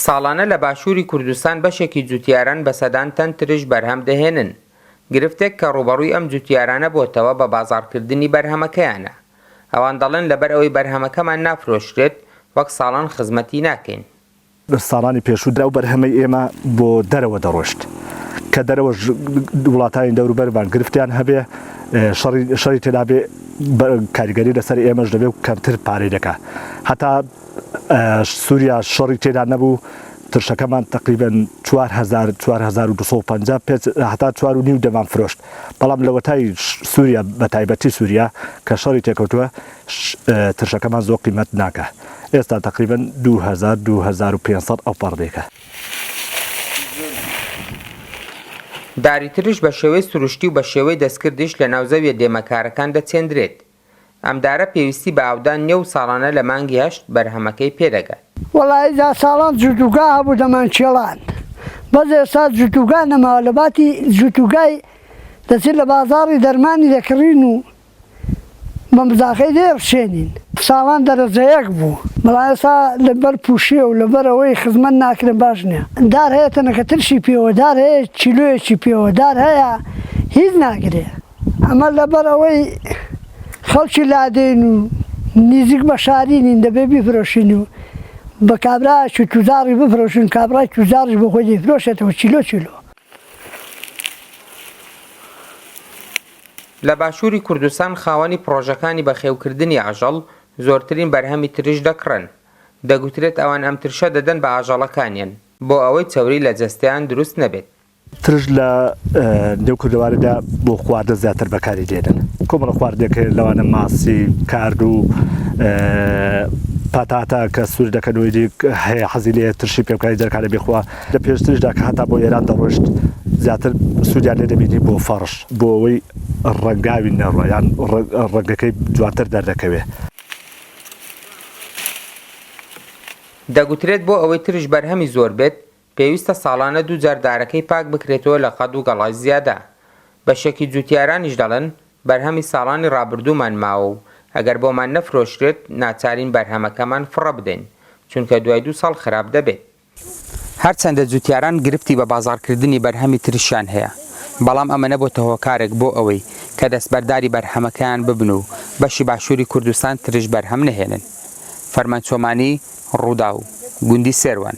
ساڵانە لە باشووری کوردستان بەشێکی جووتیاران بە سەدان تەن ترش بەرهەم دەهێنن، گرفتێک کە ڕووبەڕووی ئەم جووتیارانە بۆتەوە بە بازاڕکردنی بەرهەمەکەیانە. ئەوان دەڵێن لەبەر ئەوەی بەرهەمەکەمان نافرۆشرێت، وەک ساڵان خزمەتی ناکەین. ساڵانی پێشوو ئەو بەرهەمەی ئێمە بۆ دەرەوە دەڕۆشت، کە دەرەوەش وڵاتانی دەوروبەرمان گرفتیان هەبێ، شەڕی شەڕی تێدا بێ، کاریگەری لەسەر ئێمەش دەبێ و کەمتر پارەی دەکا. هەتا سووریا شەڕی تێدا نەبوو، ترشەکەمان تەقریبەن 4000 4250 پێ هەتا چوار و نیو دەمان فرۆشت. بەڵام لەوەتای سووریا بە تایبەتی سووریا کە شەڕی تێکەوتووە، ترشەکەمان زۆر قیمەت ناکا ئێستا تەقریبەن 2000 2500 ئەو پەڕ دێکە. داری ترش بە شێوەی سروشتی و بە شێوەی دەستکردیش لە ناو زەویە دێمەکارەکان دەچێندرێت. ئەم دارە پێویستی بە ئاودان نیە و ساڵانە لە مانگی هەشت بەرهەمەکەی پێدەگات. وەڵایی جا ساڵان جوتوگا هەبوو دەمانکێڵاند بەس ئێستا جوتوگا نەماوە لەباتی جوتوگای دەچین لە بازاڕی دەرمانی دەکڕین و بە مزاقەی لێ ڕشێنین. ساڵان دەرەجە یەک بوو بەڵام ئێستا لەبەر پوشیە و لەبەر ئەوەی خزمەت ناکرێن باش نیە. دار هەیە تەنەکە ترشی پێوە دار هەیە کیلۆیەکی پێوە دار هەیە هیچ ناگرێ. ئەمە لەبەر ئەوەی خەڵکی لادێین و نیزیک بە شاری نین دەبێ بیفرۆشین و بە کابرایەکی توجاڕی بفرۆشین کابرای توجاڕیش بۆ خۆی دەیفرۆشێتەوە کیلۆ کیلۆ. لە باشووری کوردستان خاوەنی پڕۆژەکانی بەخێوکردنی ئاژەڵ زۆرترین بەرهەمی ترش دەکڕن. دەگوترێت ئەوان ئەم ترشە دەدەن بە ئاژەڵەکانیان بۆ ئەوەی چەوری لە جەستەیان دروست نەبێت. ترش لە نێو کوردەواریدا بۆ خواردن زیاتر بەکاری دێنن. کۆمەڵە خواردنێک هەیە لەوانە ماسی، کارد و پەتاتە کە سوور دەکەن و ئیدی هەیە حەزی لێیە ترشی پێ بکات دەرکانە بیخوا. لە پێشتریشدا کە هەتا بۆ ئێران دەڕۆشت زیاتر سوودیان لێ دەبینی بۆ فەڕش بۆ ئەوەی ڕەنگاوی نەڕوا یان ڕەنگەکەی جوانتر دەردەکەوێ. دەگوترێت بۆ ئەوەی ترش بەرهەمی زۆر بێت، پێویستە ساڵانە دووجار دارەکەی پاک بکرێتەوە لە قەد و گەڵای زیادە. بەشێکی جوتیارانیش دەڵێن، بەرهەمی ساڵانی ڕابردوومان ماوە و ئەگەر بۆمان نەفرۆشرێت ناچارین بەرهەمەکەمان فڕە بدەین، چونکە دوای دوو ساڵ خراپ دەبێت. هەرچەندە جوتیاران گرفتی بە بازاڕکردنی بەرهەمی ترشیان هەیە، بەڵام ئەمە نەبۆتە هۆکارێک بۆ ئەوەی کە دەستبەرداری بەرهەمەکەیان ببن و بەشی باشووری کوردستان ترش بەرهەم نەهێنن. فەرمان چۆمانی، رووداو، گوندی سێروان.